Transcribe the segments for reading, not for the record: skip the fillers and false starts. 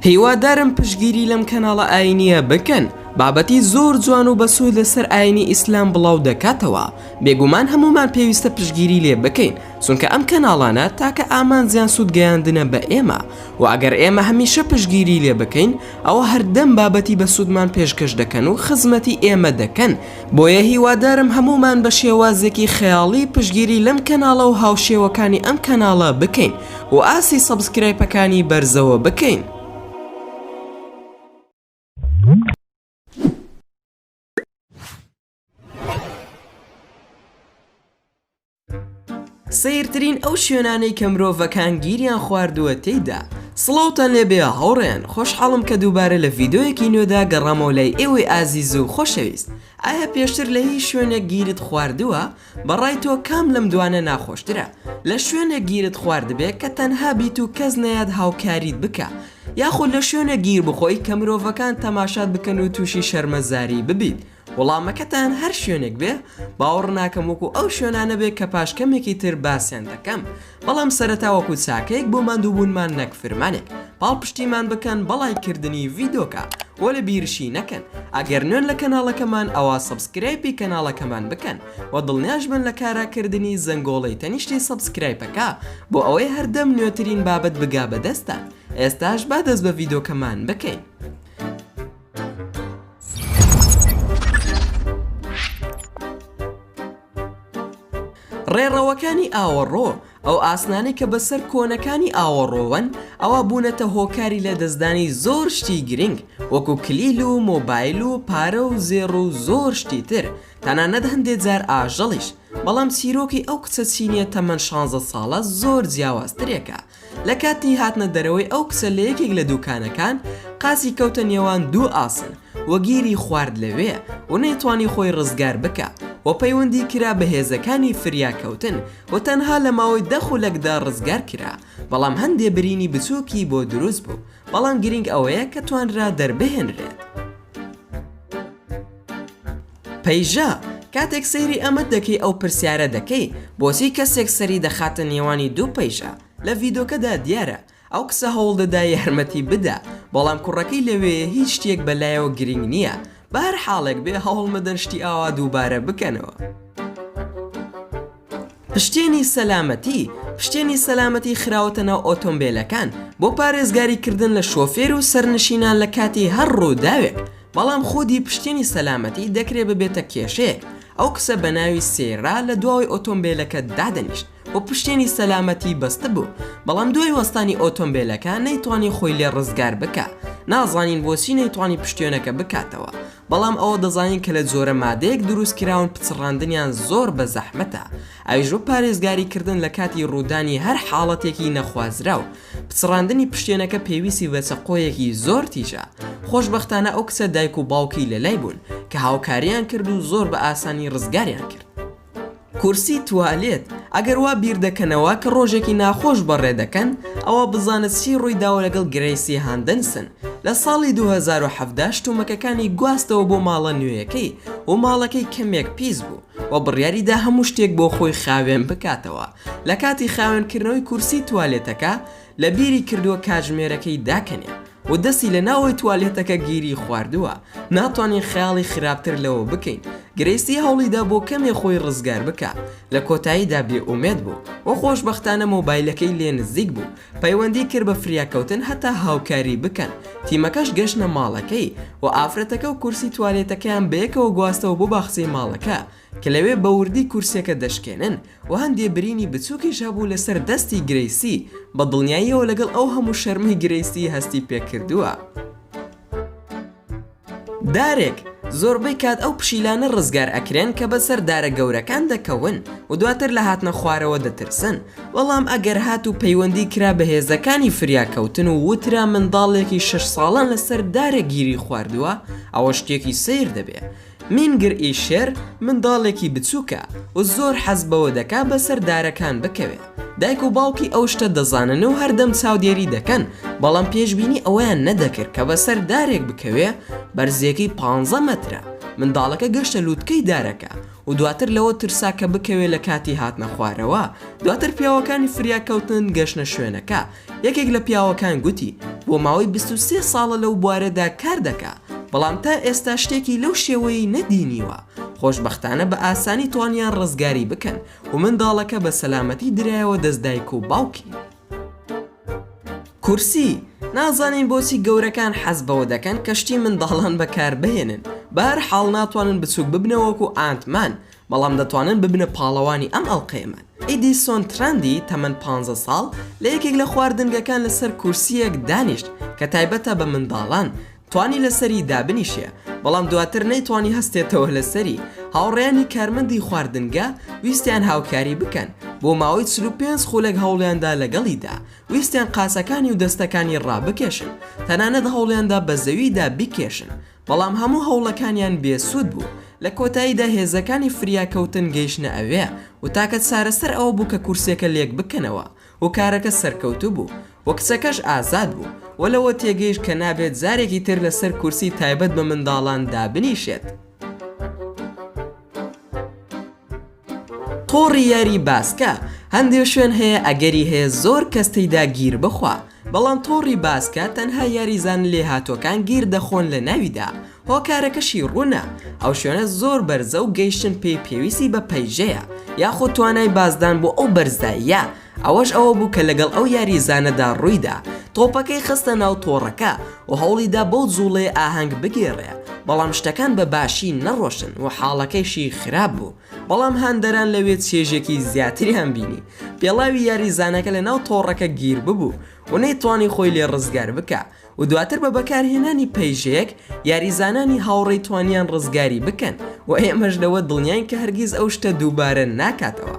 هیوادارم پشتگیری لەم کەناڵە ئاینیە بکەن بابەتی زۆر جوان و بەسوود لەسەر ئاینی ئیسلام بڵاو دەکاتەوە بێگومان هەموومان پێویستە پشتگیری لێ بکەین چونکە ئەم کەناڵانە تاکە ئامانجیان سوود گەیاندنە بە ئێمە و ئەگەر ئێمە هەمیشە پشتگیری لێ بکەین ئەوە هەردەم بابەتی بەسوودمان پێشکەش دەکەن و خزمەتی ئێمە دەکەن بۆیە هیوادارم هەموومان بە شێوازێکی خەیاڵی پشتگیری لەم کەناڵە و هاوشێوەکانی ئەم کەناڵە بکەین و ئاستی subscribe ەکانی بەرزەوە بکەین. سەیرترین ئەو شوێنانەی کە مرۆڤەکان گیریان خواردووە تێیدا. سڵاوتان لێبێ هاوڕێیان، خۆشحاڵم کە دووبارە لە ڤیدۆیەکی نوێدا گەڕامەوە لای ئێوەی ئازیز و خۆشەویست. ئایا پێشتر لە هیچ شوێنێک گیرت خواردووە؟ بە ڕای تۆ کام لەم دوانە ناخۆشترە؟ لە شوێنێک گیرت خواردبێ کە تەنها بیت و کەس نەیات هاوکاریت بکا، یاخود لە شوێنێک گیر بخۆی کە مرۆڤەکان تەماشات بکەن و تووشی شەرمەزاری ببیت؟ وەڵامەکەتان هەر شوێنێک بێ باوەڕ ناکەم وەکو ئەو شوێنانە بێ کە پاش کەمێکی تر باسیان دەکەم بەڵام سەرەتا وەکو چاکەیەک بۆ ماندووبوونمان نەک فرمانێک پاڵپشتیمان بکەن بە ڵایک کردنی ڤیدۆکە وە لە بیرشی نەکەن ئەگەر نوێن لە کەناڵەکەمان ئەوا subscribe ی کەناڵەکەمان بکەن وە دڵنیاش بن لە کارا کردنی زەنگۆڵەی تەنیشتی subscribe ەکە بۆ ئەوەی هەردەم نوێترین بابەت بگا بە دەستتان ئێستاش با دەست بە ڤیدۆکەمان بکەین. ڕێڕەوەکانی ئاوەڕۆ، ئەو ئاسنانەی کە بەسەر کۆنەکانی ئاوەڕۆوەن، ئەوا بوونەتە هۆکاری لەدەستدانی زۆر شتی گرنگ، وەکو کلیل و مۆبایل و پارە و زێڕ و زۆر شتی تر، تەنانەت هەندێ جار ئاژەڵیش، بەڵام چیرۆکی ئەو کچە چینیە تەمەن شانزە ساڵە زۆر جیاوازترێکە. لە کاتی هاتنە دەرەوەی ئەو کچە لە یەکێک لە دووکانەکان، قاچی کەوتە نێوان دوو ئاسن و گیری خوارد لەوێ و نەیتوانی خۆی ڕزگار بکا و پەیوەندی کرا بە هێزەکانی فریاکەوتن و تەنها لە ماوەی دە خولەکدا ڕزگار کرا بەڵام هەندێ برینی بچووکی بۆ دروست بوو بەڵام گرینگ ئەوەیە کە توانرا دەربهێنرێت. پەیژە، کاتێک سەیری ئەمە دەکەی ئەو پرسیارە دەکەی بۆچی کەسێک سەری دەخاتە نێوانی دوو پەیژە؟ لە ڤیدۆکەدا دیارە ئەو کچە هەوڵدەدا یارمەتی بدا بەڵام کوڕەکەی لەوێیە هیچ شتێک بەلایەوە گرینگ نییە بە هەر حاڵێک بێ هەوڵمەدەن شتی ئاوا دووبارە بکەنەوە. پشتێنی سەلامەتی، پشتێنی سەلامەتی خراوەتە ناو ئۆتۆمبێلەکان بۆ پارێزگاری کردن لە شۆفێر و سەرنشینان لە کاتی هەر ڕووداوێک، بەڵام خودی پشتێنی سەلامەتی دەکرێ ببێتە کێشەیەک، ئەو کچە بە ناوی سێرا لە دواوەی ئۆتۆمبێلەکە دادەنیشت و پشتێنی سەلامەتی بەستبوو، بەڵام دوای وەستانی ئۆتۆمبێلەکە نەیتوانی خۆی لێ ڕزگار بکا، نازانین بۆچی نەیتوانی پشتێنەکە بکاتەوە، بەڵام ئەوە دەزانین کە لە جۆرە مادەیەک دروست کراون پچڕاندنیان زۆر بە زەحمەتە ئەویش بۆ پارێزگاری کردن لە کاتی ڕوودانی هەر حاڵەتێکی نەخوازراو پچڕاندنی پشتێنەکە پێویستی بە چەقۆیەکی زۆر تیژە خۆشبەختانە ئەو کچە دایک و باوکی لەلای بوون کە هاوکاریان کرد و زۆر بە ئاسانی ڕزگاریان کرد. کورسی توالێت، ئەگەر وا بیر دەکەنەوە کە ڕۆژێکی ناخۆش بەڕێ دەکەن، ئەوا بزانە چی ڕووی داوە لەگەڵ گرەیسی هاندنسن. لە ساڵی 2017 شتومەکەکانی گواستەوە بۆ ماڵە نوێیەکەی و ماڵەکەی کەمێک پیس بوو و بڕیاری دا هەموو شتێک بۆ خۆی خاوێن بکاتەوە. لە کاتی خاوێنکردنەوەی کورسی توالێتەکە لە بیری کردووە کاتژمێرەکەی داکەنێ. و دەستی لە ناوەوەی توالێتەکە گیری خواردووە، ناتوانین خەیاڵی خراپتر لەوە بکەین، گرەیسی هەوڵیدا بۆ کەمێ خۆی ڕزگار بکا، لە کۆتاییدا بێ ئومێد بوو و خۆشبەختانە مۆبایلەکەی لێ نزیک بوو، پەیوەندی کرد بە فریاکەوتن هەتا هاوکاری بکەن، تیمەکەش گەشتنە ماڵەکەی و ئافرەتەکە و کورسی توالێتەکەیان بەیەکەوە گواستەوە بۆ باخچەی ماڵەکە، کە لەوێ بە وردی کورسیەکە دەشکێنن و هەندێ برینی بچوکیش هەبوو لەسەر دەستی گرەیسی، بە دڵنیاییەوە لەگەڵ ئەو هەموو شەرمەی گرەیسی هەستی پێکردووە. دارێک، زۆربەی کات ئەو پشیلانە ڕزگار ئەکرێن کە بەسەر دارە گەورەکان دەکەون و دواتر لە هاتنە خوارەوە دەترسن، بەڵام ئەگەر هاتوو پەیوەندی کرا بە هێزەکانی فریاکەوتن و وترا منداڵێکی شەش ساڵان لەسەر دارێک گیری خواردووە ئەوە شتێکی سەیر دەبێ. مینگر ی شێر منداڵێکی بچووکە و زۆر حەز بەوە دەکا بەسەر دارەکان بکەوێ. دایک و باوکی ئەو شتە دەزانن و هەردەم چاودێری دەکەن، بەڵام پێشبینی ئەوەیان نەدەکرد کە بەسەر دارێک بکەوێ بەرزیەکەی پانزە مەترە. منداڵەکە گەشتە لوتکەی دارەکە و دواتر لەوە ترسا کە بکەوێ لە کاتی هاتنە خوارەوە، دواتر پیاوەکانی فریاکەوتن گەشتنە شوێنەکە، یەکێک لە پیاوەکان گوتی، بۆ ماوەی 23 ساڵە لەو بوارەدا کار دەکا، بەڵام تا ئێستا شتێکی لەو شێوەیەی نەدینیوە، خۆشبەختانە بە ئاسانی توانیان ڕزگاری بکەن و منداڵەکە بە سەلامەتی درایەوە دەست دایک و باوکی. کورسی، نازانین بۆچی گەورەکان حەز بەوە دەکەن کە شتی منداڵان بەکاربهێنن، بەهەرحاڵ ناتوانن بچوک ببنەوە وەکو ئانت مان، بەڵام دەتوانن ببنە پاڵەوانی ئەم ئەڵقەیەمان. ئیدیسۆن تراندی تەمەن پانزە ساڵ لە یەکێک لە خواردنگەکان لەسەر کورسییەک دانیشت کە تایبەتە بە منداڵان، توانی لەسەری دابنیشێ، بەڵام دواتر نەیتوانی هەستێتەوە لەسەری، هاوڕێیانی کارمەندی خواردنگە ویستیان هاوکاری بکەن، بۆ ماوەی 45 خولەک هەوڵیاندا لەگەڵیدا، ویستیان قاچەکانی و دەستەکانی ڕابکێشن، تەنانەت هەوڵیاندا بە زەویدا بیکێشن، بەڵام هەموو هەوڵەکانیان بێ سوود بوو، لە کۆتاییدا هێزەکانی فریاکەوتن گەیشتنە ئەوێ و تاکە چارەسەر ئەوە بوو کە کورسیەکە لێک بکەنەوە و کارەکە سەرکەوتوو بوو و کچەکەش ئازاد بوو و لەوە تێگەیشت کە نابێت جارێکی تر لەسەر کورسی تایبەت بە منداڵان دابنیشێت. تۆڕی یاری باسکە، هەندێ شوێن هەیە ئەگەری هەیە زۆر کەس تێیدا گیر بخوا، بەڵام تۆڕی باسکە تەنها یاریزانە لێهاتووەکان گیر دەخۆن لە ناویدا، هۆکارەکەشی ڕوونە، ئەو شوێنە زۆر بەرزە و گەیشتن پێی پێویستی بە پەیژەیە یاخود توانای بازدان بۆ ئەو بەرزاییە، ئەوەش ئەوە بوو کە لەگەڵ ئەو یاریزانەدا ڕوویدا، تۆپەکەی خستە ناو تۆڕەکە و هەوڵیدا بەو جوڵەیە ئاهەنگ بگێڕێ، بەڵام شتەکان بە باشی نەڕۆشتن و حاڵەکەیشی خراپ بوو، بەڵام هاندەران لەوێ چێژێکی زیاتریان بینی، پێڵاوی یاریزانەکە لەناو تۆڕەکە گیر ببوو و نەیتوانی خۆی لێ ڕزگار بکا و دواتر بە بەکارهێنانی پەیژەیەک یاریزانانی هاوڕێی توانیان ڕزگاری بکەن و ئێمەش لەوە دڵنیاین کە هەرگیز ئەو شتە دووبارە ناکاتەوە.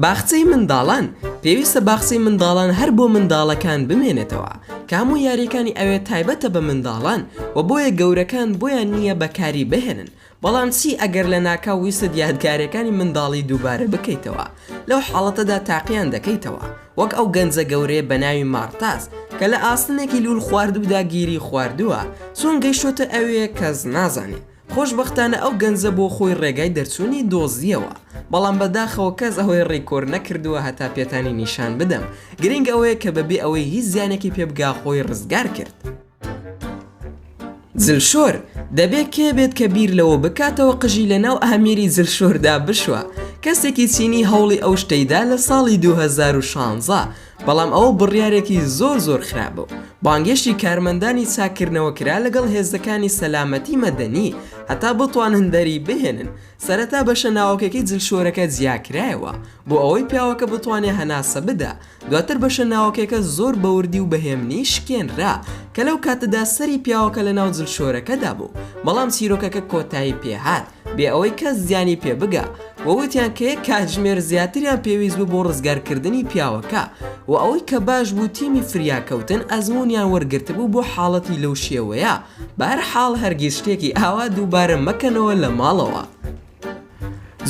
باخچەی منداڵان، پێویستە باخچەی منداڵان هەر بۆ منداڵەکان بمێنێتەوە، کە هەموو یاریەکانی ئەوێ تایبەتە بە منداڵان و بۆیە گەورەکان بۆیان نییە بەکاری بهێنن، بەڵام چی ئەگەر لەناکاو ویستت یادگاریەکانی منداڵی دووبارە بکەیتەوە؟ لەو حاڵەتەدا تاقیان دەکەیتەوە، وەک ئەو گەنجە گەورەیە بەناوی مارتاس کە لە ئاسنێکی لوول خواردوودا گیری خواردووە، چۆن گەیشتۆتە ئەوێ کەس نازانێ. خۆشبەختانە ئەو گەنجە بۆ خۆی ڕێگای دەرچوونی دۆزییەوە، بەڵام بەداخەوە کەس ئەوەی record نەکردووە هەتا پێتانی نیشان بدەم، گرنگ ئەوەیە کە بەبێ ئەوەی هیچ زیانێکی پێ بگا خۆی ڕزگار کرد. جلشۆر، دەبێ کێ بێت کە بیر لەوە بکاتەوە قژی لەناو ئامێری جلشۆردا بشوا؟ کەسێکی چینی هەوڵی ئەو شتەی دا لە ساڵی 2016، بەڵام ئەوە بڕیارێکی زۆر زۆر خراپ بوو. بانگێشتی کارمەندانی چاککردنەوە کرا لەگەڵ هێزەکانی سەلامەتی مەدەنی هەتا بتوانن دەری بهێنن. سەرەتا بەشە ناوەکەکەی جلشۆرەکە جیاکرایەوە بۆ ئەوەی پیاوەکە بتوانێ هەناسە بدا. دواتر بەشە ناوەکەکە زۆر بە وردی و بە هێمنی شکێنرا کە لەو کاتەدا سەری پیاوەکە لەناو جلشۆرەکەدا بوو. بەڵام چیرۆکەکە کۆتایی پێهات. بێ ئەوەی کەس زیانی پێ بگا و وتیان کە یەک کاتژمێر زیاتریان پێویست بوو بۆ ڕزگارکردنی پیاوەکە و ئەوەی کە باش بوو تیمی فریاکەوتن ئەزموونیان وەرگرتبوو بۆ حاڵەتی لەو شێوەیە بەهەرحاڵ هەرگیز شتێکی ئاوا دووبارە مەکەنەوە لە ماڵەوە.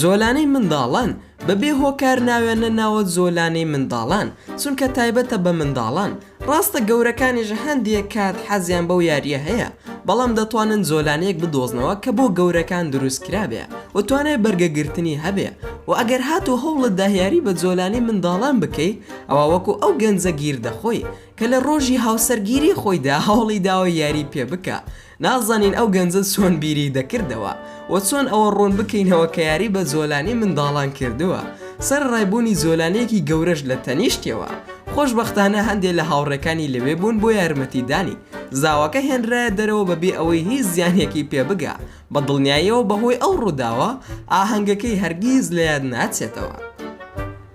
زۆلانەی منداڵان، بەبێ هۆکار ناویان نەناوە زۆلانەی منداڵان، چونکە تایبەتە بە منداڵان، ڕاستە گەورەکانیش هەندێک کات حەزیان بەو یارییە هەیە، بەڵام دەتوانن زۆلانەیەک بدۆزنەوە کە بۆ گەورەکان دروست کرابێ و توانای بەرگەگرتنی هەبێ و ئەگەر هاتوو هەوڵت دا یاری بە زۆلانەی منداڵان بکەی ئەوا وەکو ئەو گەنجە گیر دەخۆی کە لە ڕۆژی هاوسەرگیری خۆیدا هەوڵی داوە یاری پێ بکا نازانین ئەو گەنجە چۆن بیری دەکردەوە و چۆن ئەوە ڕوون بکەینەوە کە یاری بە جۆلانەی منداڵان کردووە، سەرەڕای بوونی جۆلانەیەکی گەورەش لە تەنیشتیەوە. خۆشبەختانە هەندێ لە هاوڕێکانی لەوێ بوون بۆ یارمەتیدانی. زاواکە هێنرایە دەرەوە بەبێ ئەوەی هیچ زیانێکی پێ بگا. بە دڵنیاییەوە بەهۆی ئەو ڕووداوە، ئاهەنگەکەی هەرگیز لە یاد ناچێتەوە.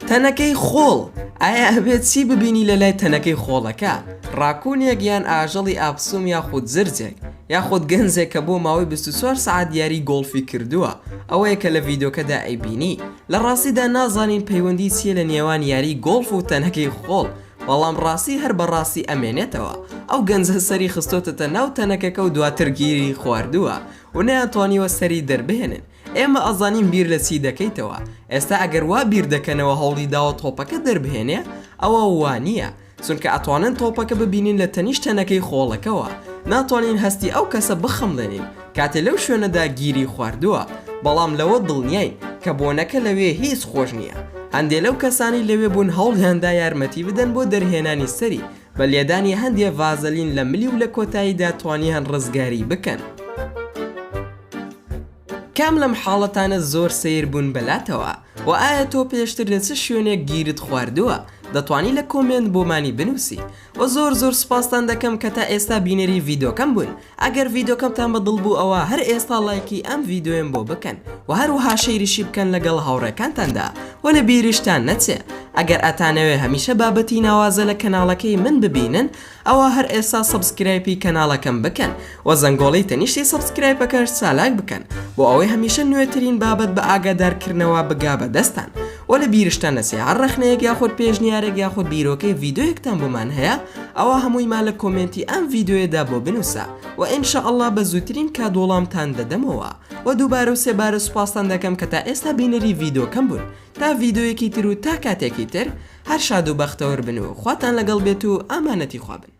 تەنەکەی خۆڵ، ئایا ئەبێت چی ببینی لەلای تەنەکەی خۆڵەکە؟ ڕاکونێک یان ئاژەڵی ئاپسوم یاخود جرجێک، یاخود گەنجێک کە بۆ ماوەی 24 سەعات یاری گۆڵفی کردووە، ئەوەیە کە لە ڤیدۆکەدا ئەیبینی. لە ڕاستیدا نازانین پەیوەندی چییە لە نێوان یاری گۆڵف و تەنەکەی خۆڵ، بەڵام ڕاستی هەر بە ڕاستی ئەمێنێتەوە. ئەو گەنجە سەری خستۆتەتە ناو تەنەکەکە و دواتر گیری خواردووە و نەیانتوانیوە سەری دەربهێنن. ئێمە ئەزانین بیر لە چی دەکەیتەوە، ئێستا ئەگەر وا بیر دەکەنەوە هەوڵی داوە تۆپەکە دەربهێنێ، ئەوە وانییە، چونکە ئەتوانن تۆپەکە ببینن لە تەنیشت تەنەکەی خۆڵەکەوە. ناتوانین هەستی ئەو کەسە بخەمڵێنین کاتێ لەو شوێنەدا گیری خواردووە، بەڵام لەوە دڵنیاین کە بۆنەکە لەوێ هیچ خۆش نییە. هەندێ لەو کەسانەی لەوێ بوون هەوڵیاندا یارمەتی بدەن بۆ دەرهێنانی سەری بە لێدانی هەندێ ڤازەلین لە ملی و لە کۆتاییدا توانیان ڕزگاری بکەن. کام لەم حاڵەتانە زۆر سەیر بوون بەلاتەوە؟ وە ئایا تۆ پێشتر لە چ شوێنێک گیرت خواردووە؟ دەتوانی لە comment بۆمانی بنووسی. وە زۆر زۆر سوپاستان دەکەم کە تا ئێستا بینەری ڤیدۆکەم بوون ئەگەر ڤیدۆکەمتان بە دڵ بوو ئەوا هەر ئێستا ڵایکی ئەم ڤیدۆیەم بۆ بکەن وە هەروەها share یشی بکەن لەگەڵ هاوڕێکانتاندا وە لە بیرشتان نەچێ ئەگەر ئەتانەوێ هەمیشە بابەتی ناوازە لە کەناڵەکەی من ببینن ئەوا هەر ئێستا subscribe ی کەناڵەکەم بکەن وە زەنگۆڵەی تەنیشتی subscribe ەکەش چالاک بکەن بۆ ئەوەی هەمیشە نوێترین بابەت بە ئاگادارکردنەوە بگا بە دەستتان وە لە بیرشتان نەچێ هەر ڕەخنەیەک یاخود پێشنیارێک یاخود بیرۆکەی ڤیدۆیەکتان بۆمان هەیە ئەوا هەموویمان لە comment ی ئەم ڤیدۆیەدا بۆ بنوسە وە ان شاء اللە بە زووترین کات وەڵامتان دەدەمەوە وە دووبارە و سێبارە سوپاستان دەکەم کە تا ئێستا بینەری ڤیدۆکەم بوون تا ڤیدۆیەکی تر و تا کاتێکی تر هەر شاد و بەختەوەر بن و خواتان لەگەڵ بێت و ئامانەتی خوا بن.